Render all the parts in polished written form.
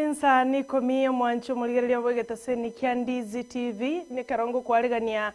Chinsa nikomi omwancho omorigereria bw'egetaseni kia Ndizi TV nekero ngokwaregania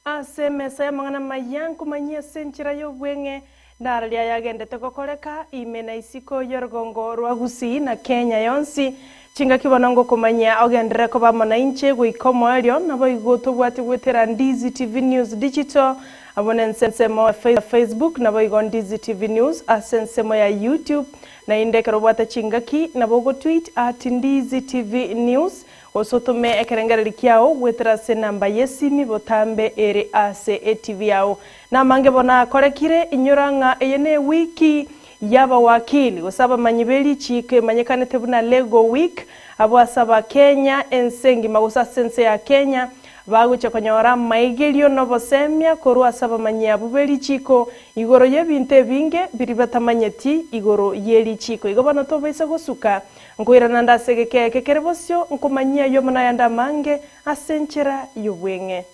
ase emesa y'amang'ana amaya nkomanyie ase enchera y'obweng'e nararia yagendete gokoreka ime na isiko y'orogongo rwa Gusii na Kenya yonsi. Chingaki bono ngokomanyia ogenderere koba amo nainche goika omoerio, naboigo tobwate goetera Ndizi TV News Digital abwo nensemo ya Facebook naboigo Ndizi TV News ase ensemo ya YouTube. Naende ekero obwate chingaki, nabo ogotweet at Ndizi TV News, gose otome ekerengererio kiao goetera ase enamba y'esimi botambe ere ase etv yao. Namange bono akorekire, inyora ng'a eye newiki y'abawakili, gose abamanyi be richiiko emanyekanete buna Legal Week, abwo ase Abakenya ense engima gose ase ense ya Kenya, Bagochia konyora amaigerio na obosemia korwa ase abamanyi abwo be richiiko igoro y'ebinto ebinge biria batamanyeti igoro ye richiiko. Igo bono tobaisa gosuka, nkoirana nde ase egeka eke kere bosio, nkomanyia ayio amo nayande amange ase enchera y'obweng'e.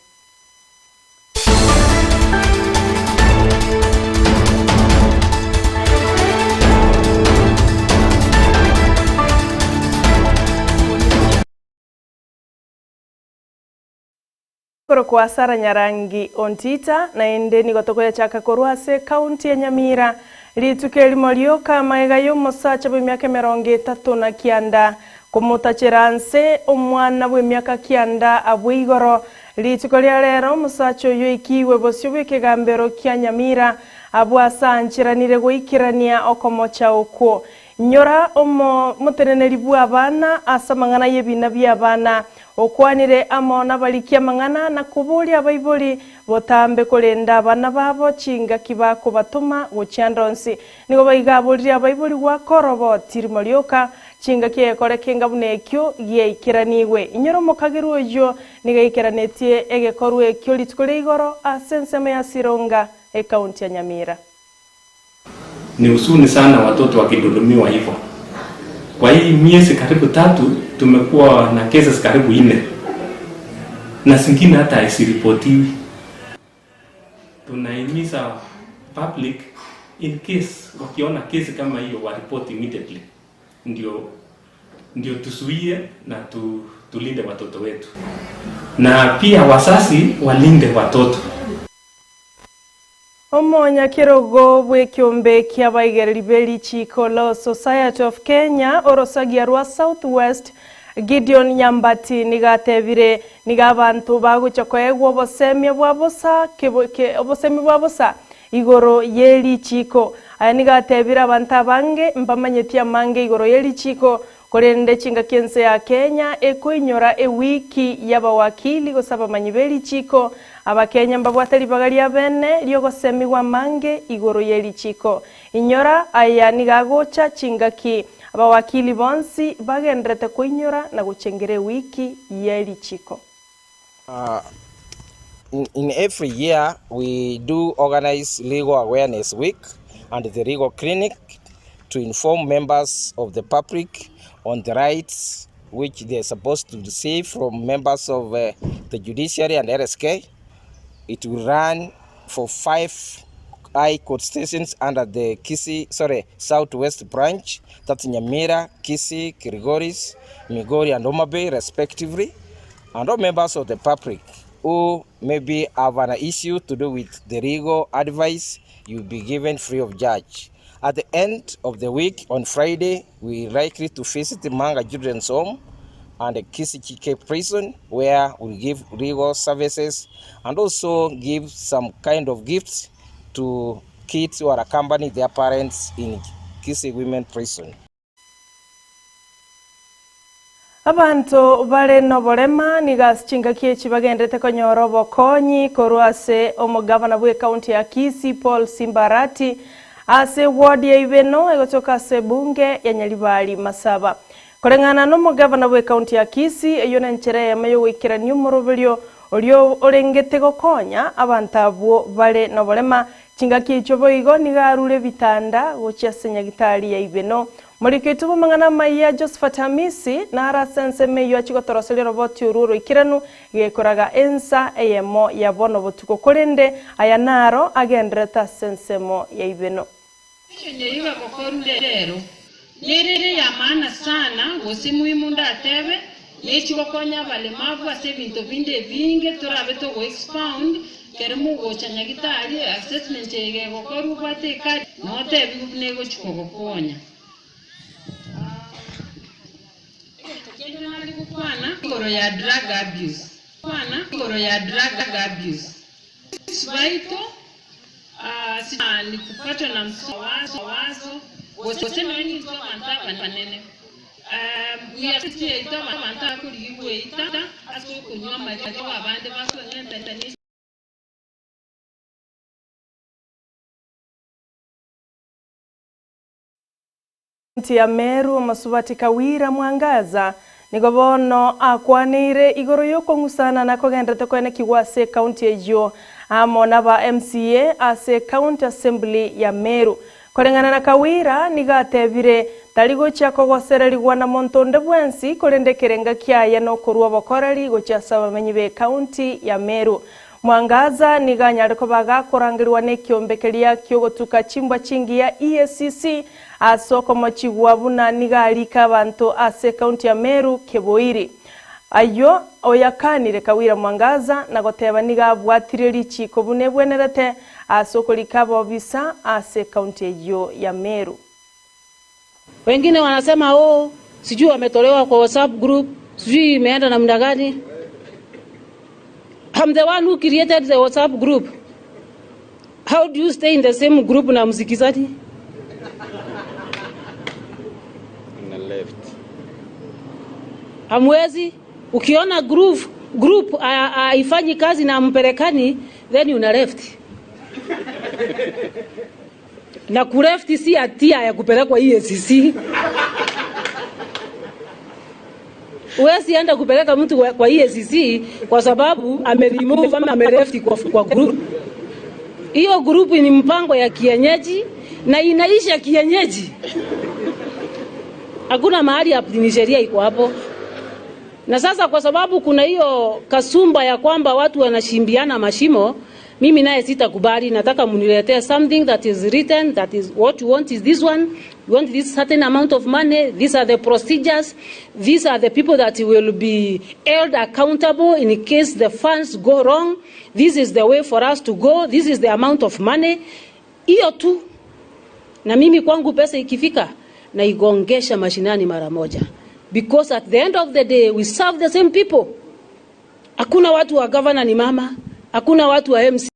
Korokwa Sarah Nyarangi Ontita, naende nigo tokoyachaka korwa ase ekaunti ya Nyamira. Rituko erimo rioka magega y'omosacha bw'emiaka emerongo etato na kianda komotachera nse omwana bw'emiaka kianda abwo igoro. Rituko ria rero omosacha oyio oikigwe bosio bw'ekegambero kia Nyamira abwo ase aancheranire goikerania okomocha okwo. Nyora omoteneneri bw'abana ase amang'ana y'ebiina bi'abana, okwanire amo nabariki amang'ana na koboria abaibori botambe korenda abana babo chingaki bakobatoma gochia ande onsi. Nigo baigaborire abaibori goaka oroboti rimo rioka chingaki egekore kenga buna ekio giaikeranigwe. Inyora omokagerwa oyio nigo aikeranetie egekorwa ekio rituko ria igoro ase ensemo ya Sironga, ekaunti ya Nyamira. Ni husuni sana watoto wakidhulumiwa hivyo. Kwa hii miezi karibu tatu tumekuwa na cases karibu nne na zingine hata haziripotiwi. Tunahimiza public in case wakiona kesi kama hiyo wa report immediately ndio ndio tuzuie na tu, tulinde watoto wetu na pia wazazi walinde watoto. Omonyakerogo bw'ekeombe ki'abaigereri be richiiko Law Society of Kenya orosagia rwa South West Gideon Nyambati nigo atebire nigo abanto bagocha koegwa obosemia bwa bosa obosemia bwa bosa igoro ye richiiko. Aya nigo atebire abanto abange mbamanyeti amange igoro ye richiiko Korende chingaki ense ya Kenya ekoinyora ewiki y'abawakili gose abamanyi be richiiko, Abakenya mbabwate ribaga ria bene ri'ogosemigwa amange igoro ye richiiko. Inyora, aya nigo agocha chingaki abawakili bonsi bagenderete koinyora na gochengera ewiki ye richiiko. In every year we do organize legal awareness week and the legal clinic to inform members of the public on the rights which they are supposed to receive from members of the judiciary and LSK. It will run for five high court stations under the Kisii, sorry, Southwest branch, that's Nyamira, Kisii, Kilgoris, Migori and Homa Bay respectively. And all members of the public who maybe have an issue to do with the legal advice, you'll be given free of charge. At the end of the week on Friday, we likely to visit Manga Children's Home and Kisii GK Prison where we give legal services and also give some kind of gifts to kids who are accompanying their parents in Kisii Women Prison. Abanto bare noborema nigo ase chingaki echi bagenderete konyora obokonyi korwa ase omogavana bw'ekaunti ya Kisii Paul Simba Arati ase eward ya Ibeno egotoka ase ebunge ya Nyaribari Masaba. Koreng'ana nomogavana bw'ekaunti ya Kisii eyio nenchera eyemo yogoikerania omoroberio oria orengete gokonya abanto abwo bare noborema Chingaki echio boigo nigo arure ebitanda gochia ase nyagitari ya Ibeno. Moriko oito bw'amang'ana amaya Josephat Hamisi naro ase ensemo eyio achie gotoroseria oroboti orwo oroikeranu gekoraga ensa eyemo ya bono botuko korende aya naro agendererete ase ensemo ya Ibeno. Enye iga gokorure rero. Nere ey'amaana sana, gose muhimu ndatebe, nechigokonya abalemavu ase ebinto binde ebinge torabe togo expound, kere mogocha nyagitari, assessment eye gegokorwa obwate ecard, notebiwe buna egochi kogokonya. Egento kende nare gokwana igoro ya drug abuse, kwana igoro ya drug abuse. Baito ni kupatwa na msongo wa mawazo, gose nonya intwe abanto abanene yaito abanto abakorigia goita ase okonywa amariogo abande bakong'enta. Ya Meru Masubati Kawira Mwangaza nigo bono akwanire igoro yokong'usana na kogenderete kwenekigwa ase ekaunti eyio amo naba MCA ase County Assembly ya Meru. Koreng'ana na Kawira nigo atebire tari gochia kogosererigwa na monto onde bwensi korende ekerenga kiaye nokorwa obokoreri gochia ase abamenyi ba ekaunti ya Meru. Mwangaza nigo anyare koba gakorangeriwa na ekiombe keria kiogotuka chimbwa chingiya EACC ase okomochigwa buna nigo arika abanto ase ekaunti ya Meru keboiri. Aywo oyakanire Kawira Mwangaza na goteba nigo abwatire richiko buna ebwenerete ase okorika abobisa ase ekaunti eyio ya Meru. Wengine wanasema oh, sijui wametolewa kwa WhatsApp group, sijui imeenda namna gani. I'm the one who created the WhatsApp group. How do you stay in the same group na msikizaji? Na left. Hamwezi. Ukiona group haifanyi kazi na mpelekani, then una left. Na kuleft si hatia ya kupelekwa EACC. Huwezi enda kupeleka mtu kwa EACC kwa sababu ameremove ama ameleft kwa group. Hiyo group ni mpango ya kienyeji na inaisha kienyeji. Hakuna mahali ya ni sheria iko hapo. Na sasa kwa sababu kuna hiyo kasumba ya kwamba watu wanashimbiana mashimo, mimi naye sitakubali. Nataka muniletee something that is written, that is what you want is this one, you want this certain amount of money, these are the procedures, these are the people that will be held accountable in case the funds go wrong, this is the way for us to go, this is the amount of money. Hiyo tu. Na mimi kwangu pesa ikifika naigongesha mashinani mara moja, because at the end of the day we serve the same people. Hakuna watu wa governor ni mama, hakuna watu wa MC.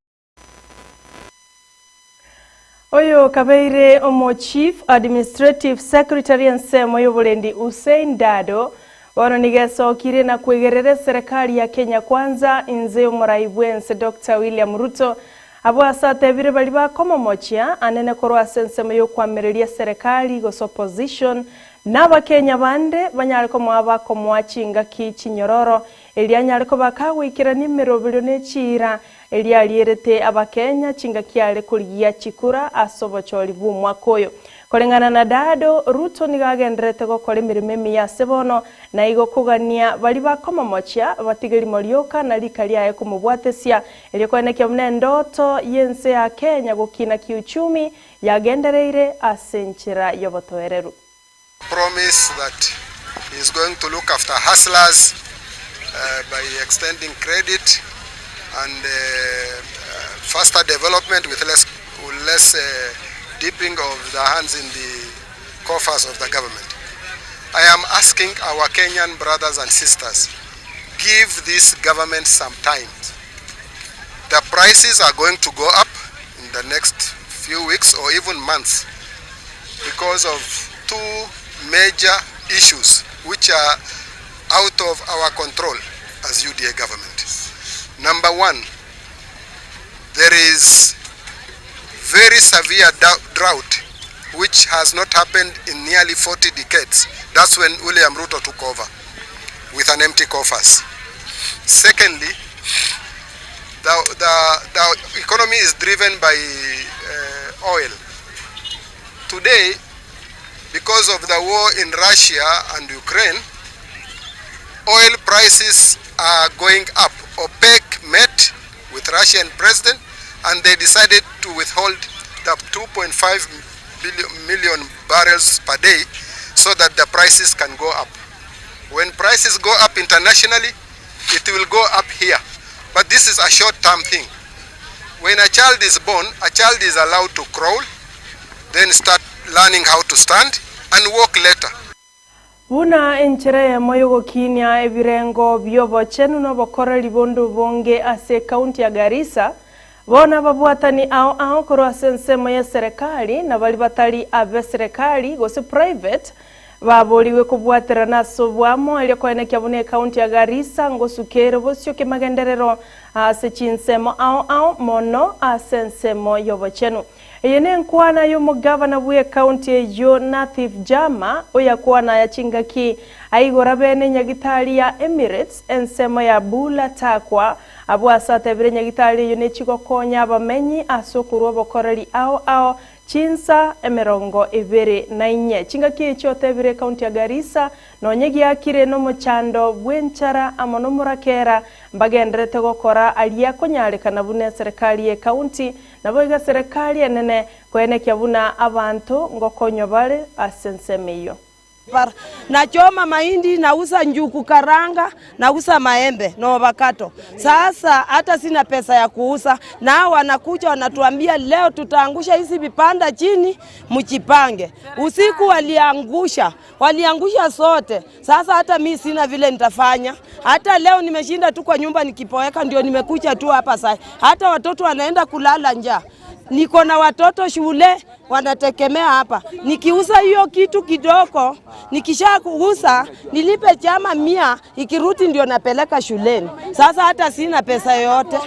Oyo kabeire omo Chief Administrative Secretary ensemo y'oborendi Hussein Dado bono nigesokire na kwegerera serikali ya Kenya Kwanza inze y'omorai bwense Dr. William Ruto abo ase atebire bari bakomomochia anene korwa ase ensemo y'okwamireria serikali gose opposition n'abakenya bande banyare komoa bakomoa chingaki chinyororo eria anyare koba kagwikirania emeroberio na echira eria arierete abakenya chingaki are korigia chikura ase obochori bwa omwaka oyo. Koreng'ana na Dado, Ruto nigo agenderete gokora emirimo emiya ase bono na igo kogania bari bakomomochia batige rimo rioka na rika riaye komobwatesia erio koenekia buna endoto y'ense ya Kenya gokina kiuchumi yagendereire ase enchera y'obotoereru. Promise that he is going to look after hustlers by extending credit and faster development with less dipping of the hands in the coffers of the government. I am asking our Kenyan brothers and sisters, give this government some time. The prices are going to go up in the next few weeks or even months because of two major issues which are out of our control as UDA government. Number one, there is very severe drought which has not happened in nearly 40 decades. That's when William Ruto took over with an empty coffers. Secondly, the economy is driven by oil. Today, because of the war in Russia and Ukraine, oil prices are going up. OPEC met with Russian president and they decided to withhold the 2.5 million barrels per day so that the prices can go up. When prices go up internationally, it will go up here. But this is a short term thing. When a child is born, a child is allowed to crawl, then start learning how to stand and walk later. Buna enchera eyemo y'ogokinia ebirengo bi'obochenu na obokoreri bonde obonge ase ekaunti ya Garissa, bono ababwatani ao ao korwa ase ensemo y'eserekari na baria batari abeserekari gose private baborigwe kobwaterana ase oboamo erio koenekia buna ekaunti ya Garissa ngosuka ere bosio kemagenderero ase chinsemo ao ao mono ase ensemo y'obochenu. Eye nenkwana y'omogavana bw'ekaunti eyio Nathif Jama, oyakwana aya chingaki aigora bene nyagitari ya Emirates ensemo ya Bula Takwa, abwo ase atebire nyagitari eyio nechigokonya abamenyi ase okorua obokoreri ao ao chinsa 24. Chingaki echio otebire ekaunti ya Garissa nonye giakire nomochando bw'enchara amo nomorakera mbagenderete gokora aria konyarekana buna eserekari y'ekaunti Naboigo eserekari enene koenekia buna abanto ngokonywa bare ase ensemo eyio. Nachoma mahindi, nauza njugu karanga, nauza maembe na avocado. Sasa hata sina pesa ya kuuza, na wanakuja wanatuambia leo tutaangusha hizi vibanda chini, mjipange. Usiku waliangusha, waliangusha sote. Sasa hata mi sina vile nitafanya. Hata leo nimeshinda tu kwa nyumba nikipoeka, ndio nimekuja tu hapa sasa. Hata watoto wanaenda kulala njaa. Niko na watoto shule wanategemea hapa. Nikiuza hiyo kitu kidogo, nikisha kuuza nilipe chama 100, ikirudi ndio napeleka shuleni. Sasa hata sina pesa yoyote,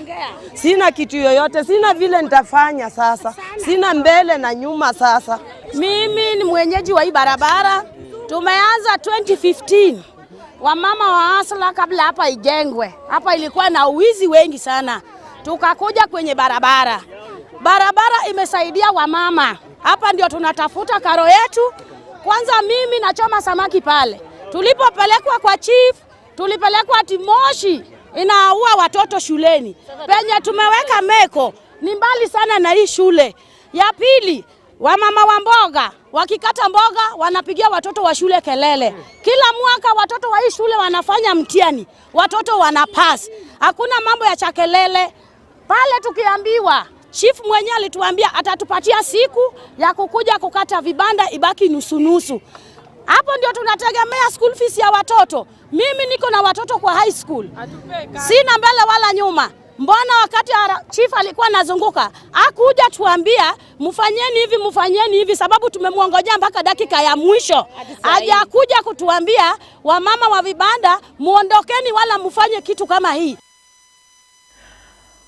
sina kitu yoyote, sina vile nitafanya sasa, sina mbele na nyuma sasa. Mimi ni mwenyeji wa hii barabara, tumeanza 2015 wamama wa Asla kabla hapa ijengwe. Hapa ilikuwa na uwizi wengi sana, tukakuja kwenye barabara. Barabara imesaidia wamama hapa, ndio tunatafuta karo yetu. Kwanza mimi nachoma samaki pale. Tulipopelekwa kwa chief, tulipelekwa ati moshi inaua watoto shuleni. Penye tumeweka meko ni mbali sana na hii shule. Ya pili, wamama wa mboga wakikata mboga wanapigia watoto wa shule kelele. Kila mwaka watoto wa hii shule wanafanya mtihani, watoto wanapass, hakuna mambo ya chakelele pale. Tukiambiwa chief mwenyewe alituambia atatupatia siku ya kukuja kukata vibanda ibaki nusunusu. Hapo ndio tunategemea school fees ya watoto. Mimi niko na watoto kwa high school, sina mbele wala nyuma. Mbona wakati chief alikuwa anazunguka akuja tuambia mfanyeni hivi mfanyeni hivi, sababu tumemwongojea mpaka dakika ya mwisho, hajakuja kutuambia wamama wa vibanda muondokeni, wala mfanye kitu kama hii.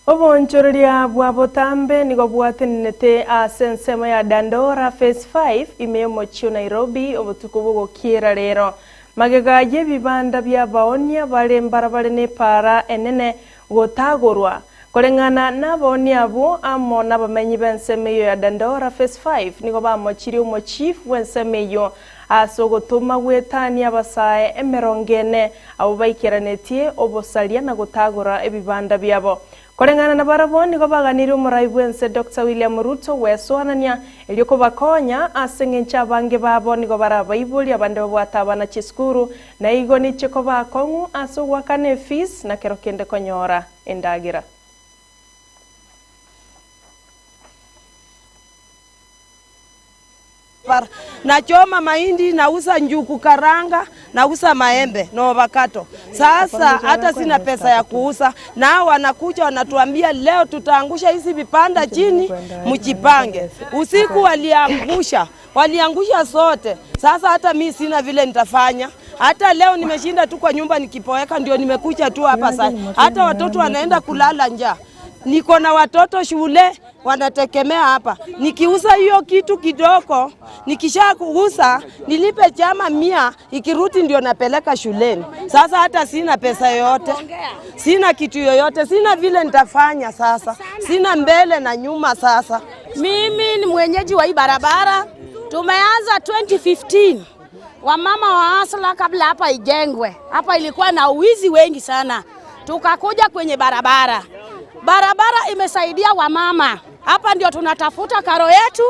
Obonchoreria bwa botambe nigo bwatenenete ase ensemo ya Dandora Phase 5 ime y'omochie o Nairobi obotuko bogokiera rero. Magega y'ebibanda bia baonia bare mbarabare na epara enene gotagorwa. Koreng'ana n'abaonia abwo amo n'abamenyi b'ensemo eyio ya Dandora Phase 5 nigo bamochirie omochief bw'ensemo eyio ase ogotoma gwetania abasae 40 abwo baikeranetie obosaria na gotagora ebibanda biabo. Koreng'ana na barabwo nigo baganirie omorai bw'ense Doctor William Ruto gwesoanania erio kobakonya ase eng'encho abange babo nigo bare abaibori abande babwate abana chisukuru na igo niche koba akong'u ase ogoakana efees na kero kende konyora endagera. Nachoma mahindi, nauza njugu karanga, nauza maembe na avocado. Sasa hata sina pesa ya kuuza, na wanakuja wanatuambia leo tutaangusha hizi vibanda chini, mjipange. Usiku waliangusha, waliangusha sote. Sasa hata mi sina vile nitafanya. Hata leo nimeshinda tu kwa nyumba nikipoeka, ndio nimekuja tu hapa sasa. Hata watoto wanaenda kulala njaa. Niko na watoto shule wanategemea hapa. Nikiuza hiyo kitu kidogo, nikisha kuuza nilipe chama 100, ikirudi ndio napeleka shuleni. Sasa hata sina pesa yoyote, sina kitu yoyote, sina vile nitafanya sasa, sina mbele na nyuma sasa. Mimi ni mwenyeji wa hii barabara, tumeanza 2015 wamama wa Asla kabla hapa ijengwe. Hapa ilikuwa na uwizi wengi sana, tukakuja kwenye barabara. Barabara imesaidia wamama hapa, ndio tunatafuta karo yetu.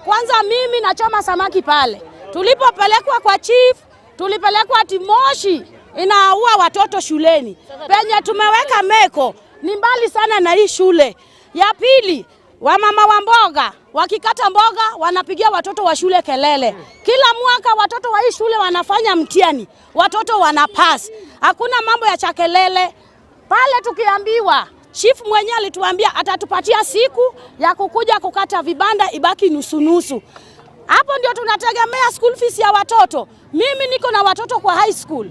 Kwanza mimi nachoma samaki pale. Tulipopelekwa kwa chief, tulipelekwa ati moshi inaua watoto shuleni. Penye tumeweka meko ni mbali sana na hii shule. Ya pili, wamama wa mboga wakikata mboga wanapigia watoto wa shule kelele. Kila mwaka watoto wa hii shule wanafanya mtihani, watoto wanapass. Hakuna mambo ya chakelele pale. Tukiambiwa chief mwenyewe alituambia atatupatia siku ya kukuja kukata vibanda ibaki nusunusu. Hapo ndio tunategemea school fees ya watoto. Mimi niko na watoto kwa high school,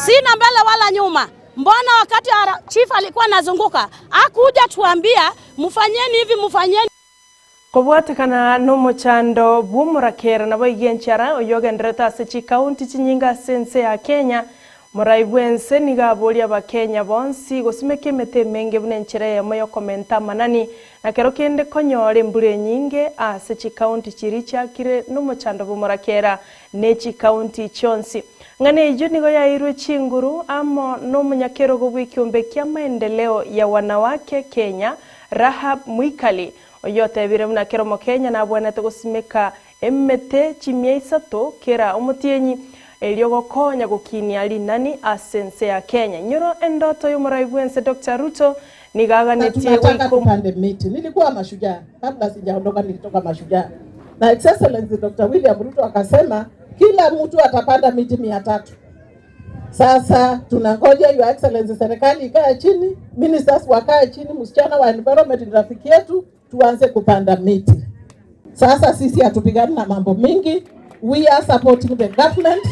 sina mbele wala nyuma. Mbona wakati chief alikuwa anazunguka akuja tuambia mfanyeni hivi mfanyeni Kobwatekana n'omochando bw'omorakera nabo igenchara oyogenderete ase chikaunti chinyinga ase ense ya Kenya morai bwense nigo aboria abakenya bonsi gosimeka emete emenge buna enchera eyemo yokomenta amanani na kero kende konyora embura enyinge ase chikaunti chiri chiakire n'omochando bw'omorakera na echikaunti chionsi. Ng'ana eyio nigo yairwe chinguru amo n'omonyakerogo bw'ekiombe kia maendeleo ya wanawake Kenya Rahab Mwikali oyo otebire buna kero omokenya nabwanete gosimeka emete chimia isato kera omotienyi erio gokonya gokinia rinani ase ense ya Kenya. Nyoro endoto y'omorai bwense Dr. Ruto nigo aganetie Tunataka goika tupande miti. Nilikuwa Mashujaa kabla sijaondoka, nilitoka Mashujaa na His Excellency Dr. William Ruto akasema kila mtu atapanda miti 300. Sasa tunangoja Your Excellency, serikali ikae chini, ministers wakae chini, msichana wa environment ni rafiki yetu, tuanze kupanda miti. Sasa sisi hatupigani na mambo mingi, we are supporting the government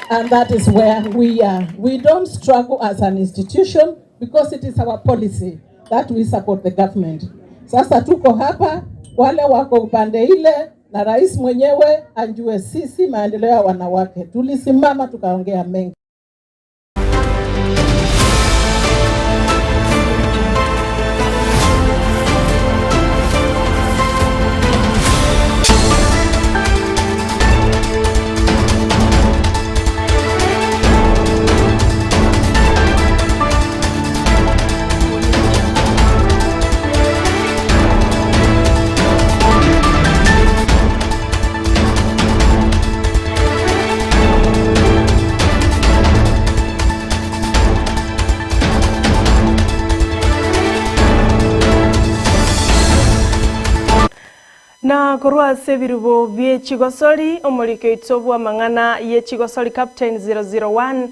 and that is where we are. We don't struggle as an institution because it is our policy that we support the government. Sasa tuko hapa, wale wako upande ile na rais mwenyewe anjue sisi maendeleo ya wanawake. Tulisimama tukaongea mengi. Na korwa ase ebirubo bie chigosori omoriko oito bwa amang'ana ye chigosori Captain 001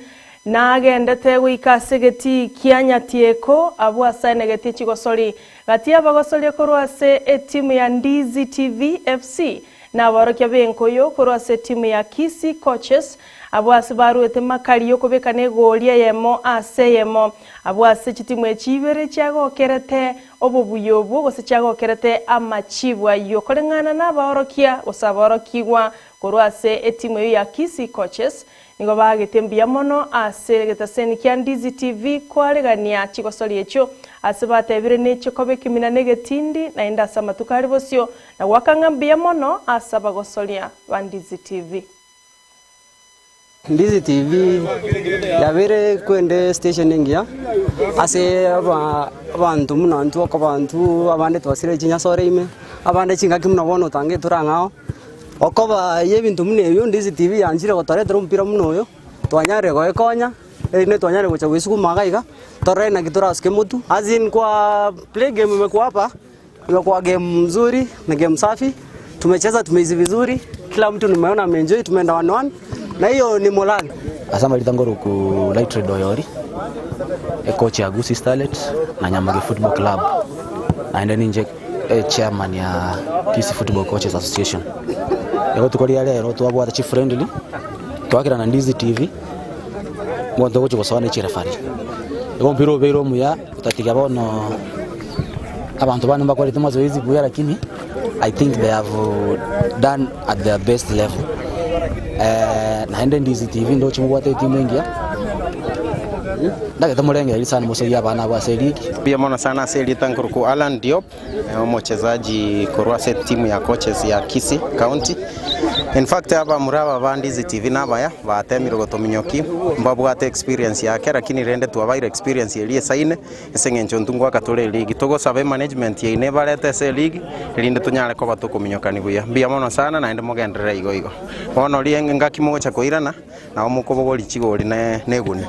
nagendete goika ase egetii kia Nyatieko abwo ase aenegetie chigosori gati abagosoria korwa ase etimu ya Ndizi TV FC na aborokia b'enkoyo korwa ase etimu ya Kisii Coaches abwo ase baruete makari yokobekana egori eyemo ase eyemo abwo ase chitimu echi ibere chiagokerete obobuya obwo gose chiagokerete amachibu aywo koreng'ana na abaorokia gose abaorokigwa korwa ase etimu eyo ya Kisii Coaches nigo bagete mbuya mono ase egetaseni kia Ndizi TV kwaregania chigosori echio ase batebire nechikoba ekemina na egetindi naende ase amatuko are bosio na gwakang'a mbuya mono ase abagosoria ba Ndizi TV. Ndizi TV yabere kwende station engiya ase abanto muna ntwo oko bantu abande twasire chinyasore ime abande chingaki muna bono otange torang'ao okoba ya ebinto muna ebio Ndizi TV yanchire gotoretera omopira muna oyo twanyarire goekonya erinde twanyarire gocha goesukuma iga iga torore naki torasuke motu as in kwa play game imekuwa hapa imekuwa game mzuri na game safi tumecheza tumeizi vizuri kila mtu nimeona ameenjoy tumeenda 1-1 na hiyo ni morale. Asama litangoro ku Light Red Oyori e coach ya Gusii Starlet na Nyamage Football Club naende ninje chairman ya Kisii Football Coaches Association. Ego tukoria rero twabwata chi friendly twakira na Ndizi TV ngonto gochi gosoa ne chirefari. Ego mpira obeire omuya otatiga bono abantu bano bakorete mazoezi buya lakini I think they have done at their best level. Naende Ndizi TV ndo chimubwate timu engiya ndagete murengeri sana musogi abana ba ase ligi. Pia mono sana ase erita nkoruku Alan Diop, omochezaji korwa ase timu ya coaches ya Kisii County. In fact abamura aba ba Ndizi TV nabaya, batemire gotominyokia, mbabwate experience yake lakini rende twabaire experience eria esaine ase eng'encho intwe ngoaka tore eligi. Togosaba emanagement yaino ebarete ase eligi erinde tonyare koba tokominyokani buya. Mbuya mono sana naende mogenderere igo igo. Bono riaye engaki mogocha koirana, nabo mokobogoria chigori ne negunia.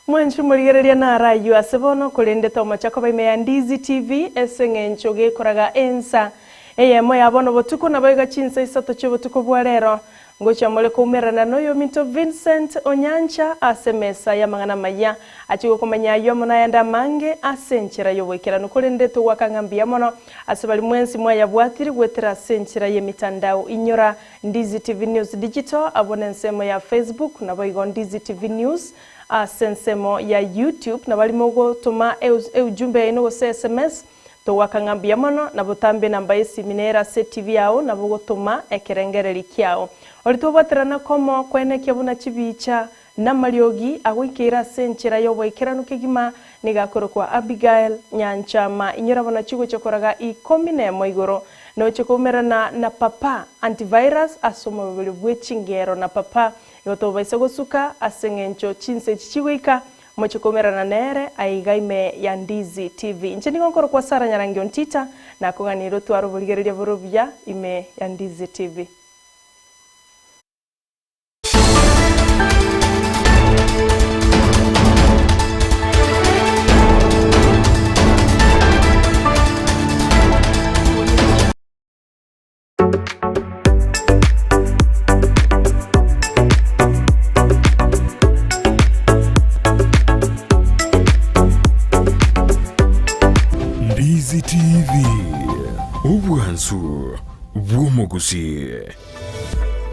Mwenchu morigereria naro ayio ase bono, korende tomocha koba ime ya Ndizi TV ase eng'encho gekoraga ensa eyemo ya bono botuko naboigo chinsa isato chi'obotuko bwa rero. Ngochia more koumerana noyominto Vincent Onyancha ase emesa y'amang'ana amayia achie gokomanya ayio amo nayande amange ase enchera y'oboikeranu korende togoaka ng'a mbuya mono ase baria mwensi mwayabwatire goetera ase enchera y'emitandao inyora Ndizi TV News Digital abwo nensemo ya Facebook naboigo Ndizi TV News ase ensemo ya YouTube nabo arimo gotoma eujumbe yaino gose sms togoaka ng'a mbuya mono na botambe enamba y'esimi nere ase TV yao nabo ogotoma ekerengereri kiao. Oria twabwaterana komo koenekia buna chibicha Namariogi agoikeire ase enchera y'oboikeranu kegima nigo akorokwa Abigail Nyanchama. Inyora bono chigocha koraga ikomi nemo igoro noche koumerana na Papa Antivirus ase omobere bwe chingero na Papa. Igo tobaisa gosuka ase eng'encho chinsa echi chigoika moche koumerana nere aiga ime ya Ndizi TV. Inche nigo nkorokwa Sarah Nyarangi Ontita nakong'aneire otware oborigereria bore obuya ime ya Ndizi TV. Ndizi TV, obwansu bw'omogusii.